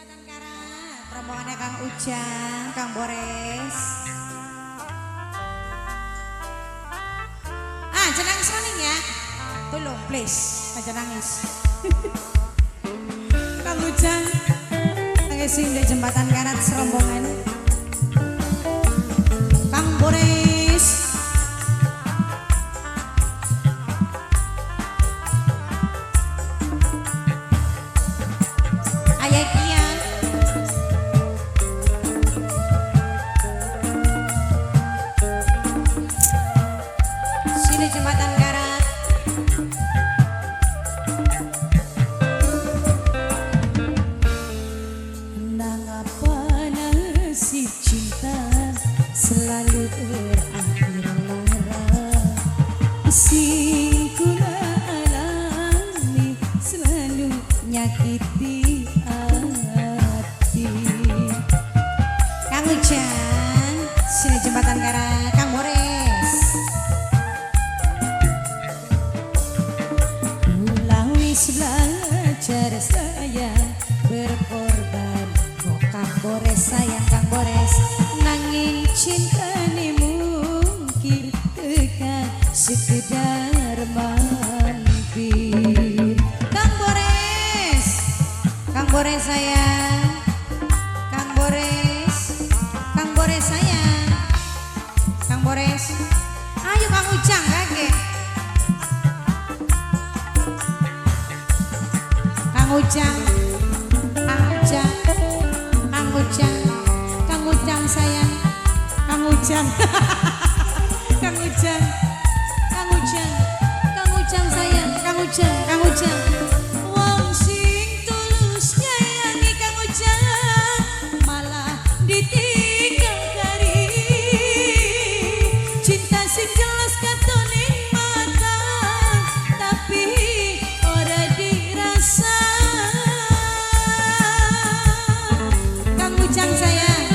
Jembatan Karat, rombongannya Kang Ujang, Kang Bores. Ah, jangan nangis maning ya. Tolong please, aja nangis. Kang Ujang, nangis di Jembatan Karat serombongan. Kang Bores. Ayah Kian. Sini Jembatan Karat. Nang apa nasib cinta selalu berakhir lara, sing kula alami selalu nyakiti hati. Kang Ujang, sini Jembatan Karat, Kang Bores. Kula wis belajar sayang berkorban, kok Kang Bores sayang Kang Bores, nanging cintane mungkir tekan sekedar mampir. Kang Bores, Kang Bores sayang, Kang Bores, Kang Bores sayang, Kang Bores. Ayo Kang Ujang kakek. Kang Ujang, Kang Ujang, Kang Ujang, Kang Ujang sayang, Kang Ujang, Kang Ujang, Kang Ujang, Kang Ujang sayang, Kang Ujang, Kang Ujang. Wong sing tulus nyayangi Kang Ujang malah ditinggal kari. Cinta sing jelas katon ing mata tapi ora dirasa. Kang Ujang sayang,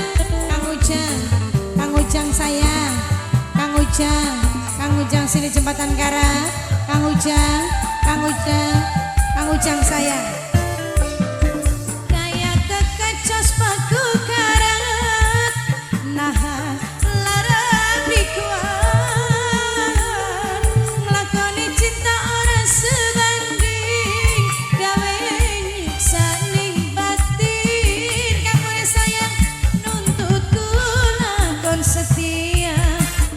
Kang Ujang, Kang Ujang sayang, Kang Ujang, Kang Ujang sini Jembatan Karat, Kang Ujang, Kang Ujang, Kang Ujang sayang. Kayak kekecos paku karat, nah lara kuat, nglakoni cinta ora sebanding, gawe nyiksa ning batin. Kang Bores sayang nuntut kula kon setia,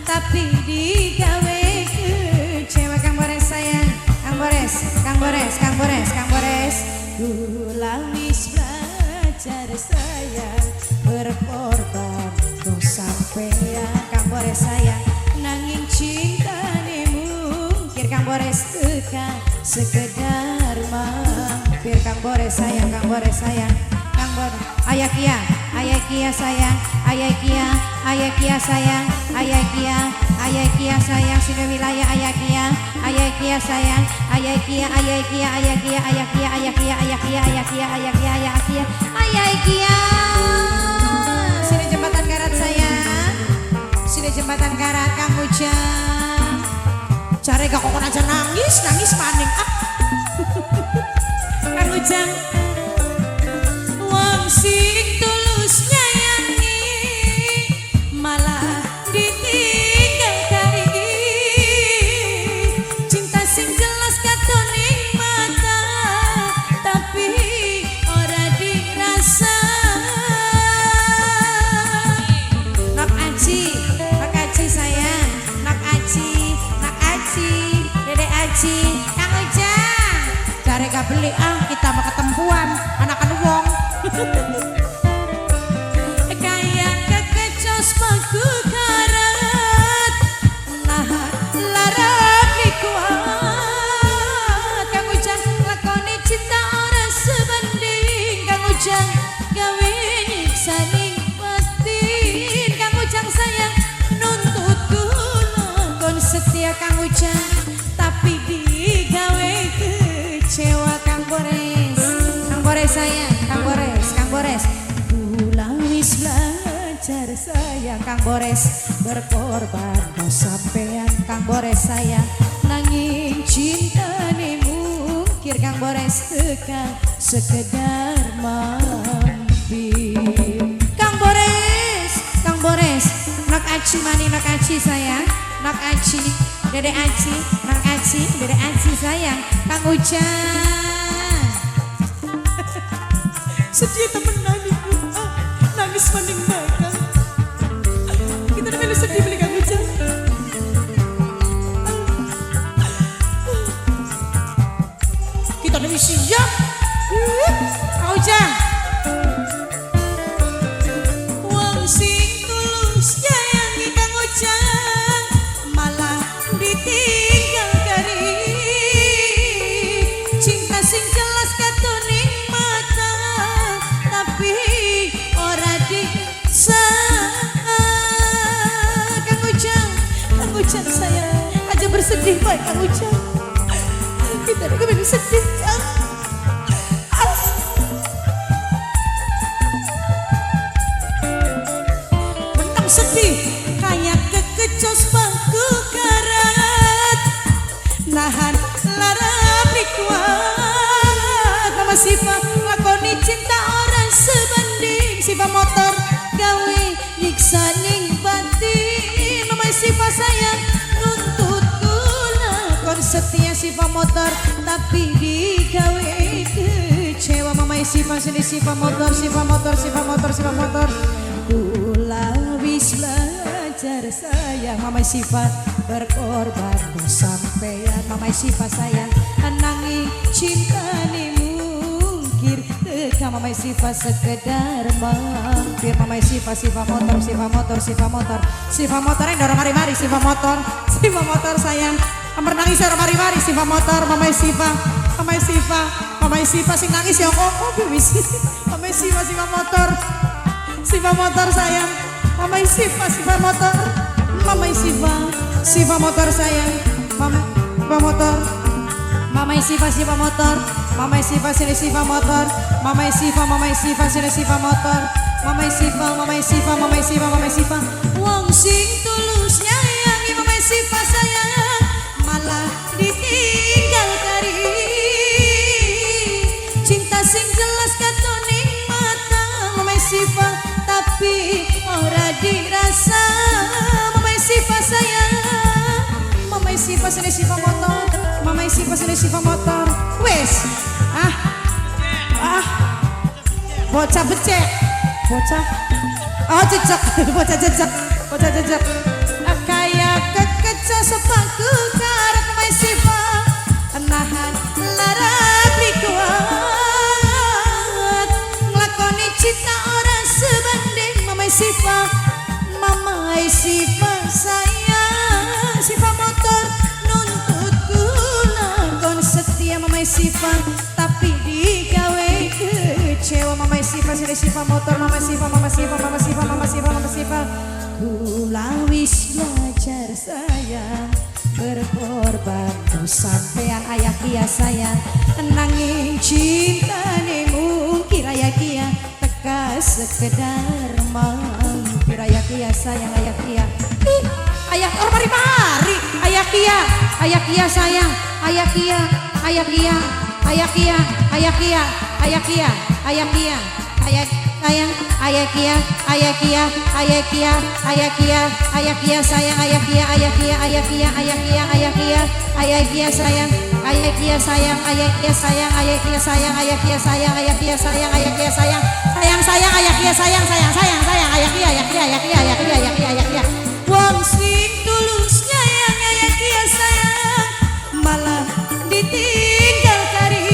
tapi digawe kecewa. Kang Bores sayang, Kang Bores, Kang Bores, Kang Bores, Kang Bores. Kula wis belajar sayang berkorban kok sampeyan Kang Bores sayang, nanging cintane mungkir Kang Bores tekan sekedar mampir. Kang Bores sayang, Kang Bores sayang, Kang Bores. Ayah Kia, Ayah Kia sayang, Ayah Kia, Ayah Kia sayang, Ayah Kia, Ayah Kia sayang, sini wilayah Ayah Kia, Ayah Kia sayang, Ayah Kia, Ayah Kia, Ayah Kia, Ayah Kia, Ayah Kia, Ayah Kia, Ayah Kia, Ayah Kia, Ayah Kia, Ayah Kia. Sini Jembatan Karat sayang, sini Jembatan Karat Kang Ujang. Cari gak kok aja nangis, nangis maning ah. Kang Ujang. Wong sing tulus nyayangi malah ditinggal kari. Cinta sing jelas katon ing mata tapi ora dirasa. Nok Aci, Nok Aci sayang, Nok Aci, Nok Aci, Dede Aci, Kang Ujang. Cari gak beli ah, kita mau ketempuan, anakan wong. Kayak kekecos paku karat, nah lara kuat. Kang Ujang lakoni cinta ora sebanding, Kang Ujang gawe nyiksa ning batin. Kang Ujang sayang nuntut kula kon setia Kang Ujang, tapi digawe kecewa. Kang Bores, Kang Bores sayang, Kang Bores, Kang Bores. Kula wis belajar sayang Kang Bores berkorban kok sampean Kang Bores sayang, nanging cintane mungkir Kang Bores tekan sekedar mampir. Aci sayang, Nok Aci, Dede Aci, Nok Aci, Dede Aci sayang, Kang Ujang. Sedih temenan ibu. Ah, nangis maning bakal. Kita udah melu sedih beli Kang Ujang. Kita udah siap. Kang Ujang. Wong sing tulus nyayangi Kang Ujang malah ditinggal kari. Cinta sing jelas katon ning mata tapi ora dirasa. Kang Ujang, Kang Ujang sayang, aja bersedih bae Kang Ujang. Kita udah kembali sedih, Kang. Ah. Mentang sedih kayak kekecos bangku karat, nahan lara beli kuat. Mama Siva lakoni cinta ora sebanding, Siva motor gawe nyiksa ning batin. Mama Siva sayang nuntut kula kon setia, Siva motor tapi digawe kecewa. Mama Siva sini, Siva motor, Siva motor, Siva motor, Siva motor. Kula wis belajar sayang, Mama Siva berkorban sampeyan. Mama Siva sayang, nanging cintane mungkir teka. Mama Siva sekedar mampir. Mama Siva, Siva motor, Siva motor, Siva motor, Siva motor yang dorong mari-mari. Siva motor, Siva motor sayang. Amar nangis ora mari-mari Siva motor. Mama Siva, Mama Siva, Mama Siva sing nangis ya kok oh, wis. Mama Siva, Siva motor, Siva motor sayang. Mama Siva, Siva motor. Mama Siva, Siva motor sayang. Mama Siva motor. Mama Siva, Siva motor. Mama Siva sini, Siva motor. Mama Siva, Mama Siva sini, Siva motor. Mama Siva, Mama Siva, Mama Siva, Mama Siva. Wong sing tulus nyayangi Mama Siva sayang malah ditinggal kari. Cinta sing jelas katon ning mata Mama Siva tapi ora dirasa. Mama Siva sayang. Mama Siva sini, Siva motor. Mama Siva sini, Siva motor. Wes. Ah. Ah. Bocah becek. Bocah. Oh, jejak. Bocah jejak. Bocah jejak. Ah, kayak kekecos sepatu karet Mama Siva nahan lara beli kuat, nglakoni cinta ora sebanding. Mama Siva, Mama Siva sayang, Siva motor nuntut kula kon setia. Mama Siva tapi digawe kecewa. Mama Siva sini, Siva motor. Mama Siva, Mama Siva, Mama Siva, Mama Siva, Mama Siva. Kula wis belajar sayang berkorban sampean ayah kia sayang, nanging cintane mungkir ayah kia teka sekedar mampir ayah kia sayang. Ayah kia. Ih, ayah orang mari-mari. Ayah kia, ayah kia sayang, ayah kia, ayah kia, ayah kia, ayah kia, ayah kia, ayah kia, ayah sayang, ayah kia, ayah kia, ayah kia, ayah kia, ayah kia sayang, ayah kia, ayah kia, ayah kia, ayah kia, ayah kia, ayah kia sayang, ayah kia sayang, ayah kia sayang, ayah kia sayang, ayah kia sayang, ayah kia sayang, ayah kia sayang, sayang sayang, ayah kia sayang, sayang sayang sayang, ayah kia, ayah kia, ayah kia, ayah kia, ayah kia, ayah kia. Wong sing tulus nyayang ayah kia sayang malah ditinggal kari.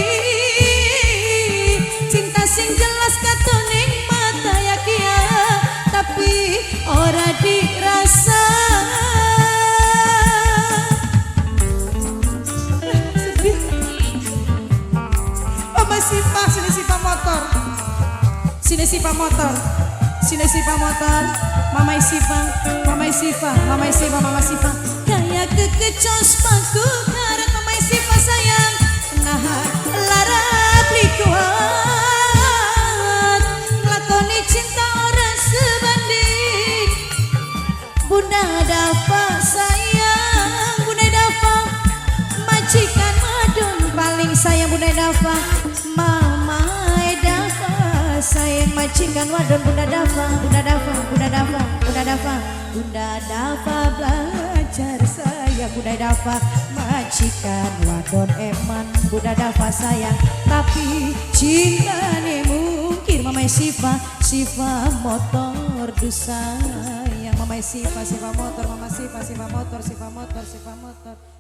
Cinta sing jelas katon ning mata ya kia tapi ora dirasa. Sedih. Mama Siva sini, Siva motor. Sini Siva motor. Sini Siva motor. Mama Siva, Mama Siva, Mama Siva, Mama Siva. Kayak kekecos paku karet Mama Siva sayang nahan lara beli kuat, nglakoni cinta ora sebanding. Bunda Dava sayang, Bunda Dava majikan madun paling sayang. Bunda Dava, Mama Dava sayang majikan wadon. Bunda Dava, Bunda Dava, Bunda Dava, Bunda Dava, Bunda Dava. Bunda Dafa. Majikan wadon eman Bunda Dafa sayang, tapi cintane mungkir Mama Siva. Siva motor du sayang Mama Siva, Siva motor Mama Siva, Siva motor, Siva motor, Siva motor.